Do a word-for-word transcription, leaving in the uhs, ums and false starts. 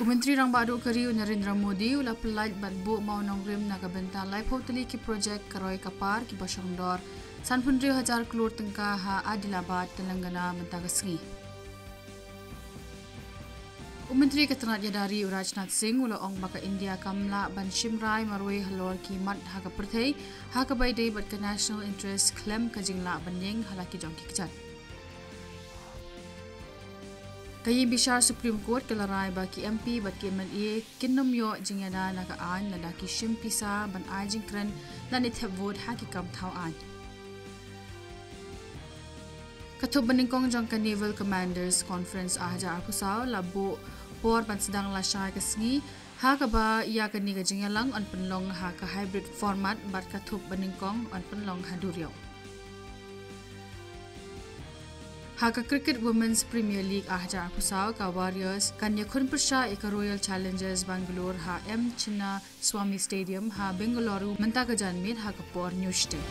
U Myntri Rangbah Duh ka ri u Narendra Modi u la pyllait bad buh mawnongrim na ka bynta laiphew tylli ki projek ka roi ka par kiba shongdor sanphew hynriew hajar klur tyngka ha Adilabad, Telangana mynta ka sngi. U Myntri ka tnat ïada ri u Rajnath Singh u la ong ba ka India kam lah ban shim rai marwei halor ki mat ha ka pyrthei, ha kaba ïadei bad ka national interest khlem ka jinglah ban ïeng ha la ki jong ki kjat. Ka ïing bishar Supreme Court ka la rai ba ki M P bad ki M L A kin nym ïoh jingïada na ka aiñ lada ki shim pisa ban ai jingkren lane thep vote ha ki kam thaw aiñ. Ka thup banyngkong jong ka Naval Commanders Conference ar hajar arphew saw la buh por ban sdang lashai ka sngi, ha kaba ïa kane ka jingïalang yn pynlong ha ka hybrid format bad ka thup banyngkong yn pynlong ha duriaw. Ha ka Cricket Women's Premier League ar hajar arphew saw, ka Warriors kan ïakhun pyrshah ïa ka Royal Challengers Bangalore ha M Chinnaswamy Stadium ha Bengaluru mynta ka janmiet ha ka por Newsday.